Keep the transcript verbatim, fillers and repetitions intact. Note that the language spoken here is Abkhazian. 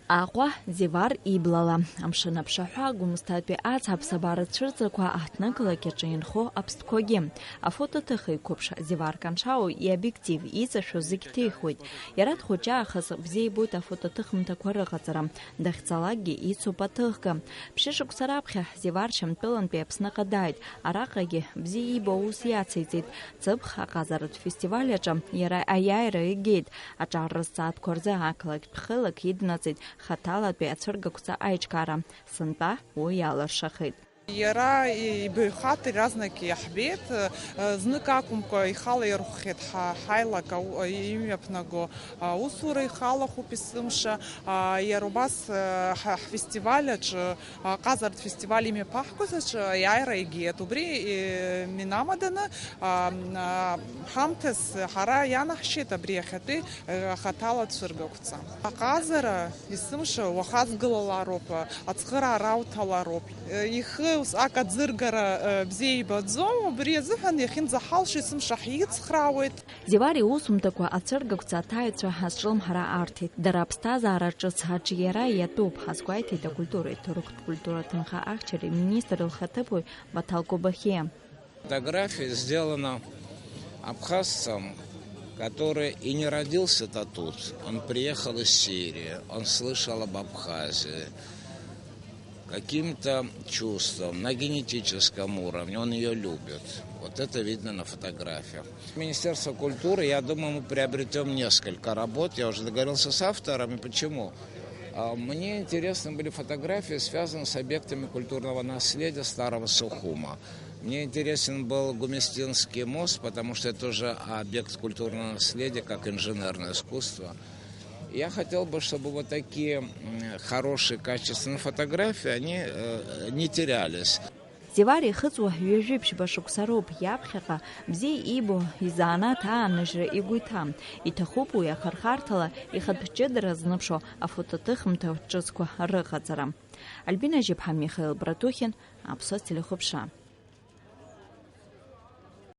Аҟәа, Зевар иблала. Амшын аԥшаҳәа, Гәымсҭатәи ацҳа аԥсабара цәырҵрақәа аҳҭнықалақь аҿы инхо аԥстәқәагьы. Афотоҭыхеиқәыԥш Зевар Каншао иобиектив иҵашәо зегь ҭихуеит. Иара дхәыҷаахыс бзиа ибоит афотоҭыхымҭақәа рыҟаҵара. Дахьцалакгьы ицуп аҭыхга. Ԥшьышықәса раԥхьа Зевар Шьамтәылантәи Аԥсныҟа дааит. Араҟагьы бзиа ибо аус иациҵеит. Цыԥх аҟазаратә фестиваль аҿы иара аиааира игеит. Аҿар рызҵаатәқәа рзы ақалақьтә хеилак иднаҵеит хаҭалатәи ацәыргақәҵа аиҿкаара. Сынтәа уи иалыршахеит. Иара ибаҩхатәра иаразнак иаҳбеит, знык акәымкәа ихала ирхәхьеит ҳа-, ҳаилак ау-, имҩаԥнаго аусура ихалахәуп есымша. Иара убас ҳа-, ҳфестиваль аҿы, аҟазаратә фестиваль имҩаԥаҳгоз аҿы аиааира игеит. Убри, э, инамаданы, а, а, ҳамҭас ҳара ианаҳшьеит абри иахьатәи, э, ахаҭала цәыргақәҵа. Аҟазара есымша уахаҵгылалароуп, ацхыраара уҭалароуп. Ихы ус акаӡыргара, э, бзиа ибаӡом, убри азыҳәан иахьынӡаҳалшо есымша ҳицхраауеит. Зевар иусумҭақәа ацәыргақәҵа аҭаҩцәа азҿлымҳара арҭеит. Дара аԥсҭазаара ҿыц аҿиара иатәуп, азгәеиҭеит акультуреи ҭоурыхтә культура ҭынха ахьчареи министр илхаҭыԥуаҩ Баҭал Кобахиа. Фотография сделана абхазцем, который и не родился-то тут. Он приехал из Сирии, он слышал об Абхазии. Каким-то чувством, на генетическом уровне, он её любит. Вот это видно на фотографиях. Министерство культуры, я думаю, мы приобретём несколько работ. Я уже договорился с авторами. Почему? А, мне интересны были фотографии, связанные с объектами культурного наследия Старого Сухума. Мне интересен был Гумистинский мост, потому что это тоже объект культурного наследия, как инженерное искусство. Я хотел бы, чтобы вот такие, м, хорошие, качественные фотографии, они, э, не терялись. Зевар ихыҵуа ҩажәи ԥшьба шықәса роуп, иаԥхьаҟа бзиа ибо изанааҭ ааныжьра игәы иҭам. Иҭахуп уи ахырхарҭала ихатә ҷыдара зныԥшуа афотоҭыхымҭа ҿыцқәа рыҟаҵара. Альбина Жьыԥҳа, Михаил Братухин, Аԥсуа телехәаԥшра.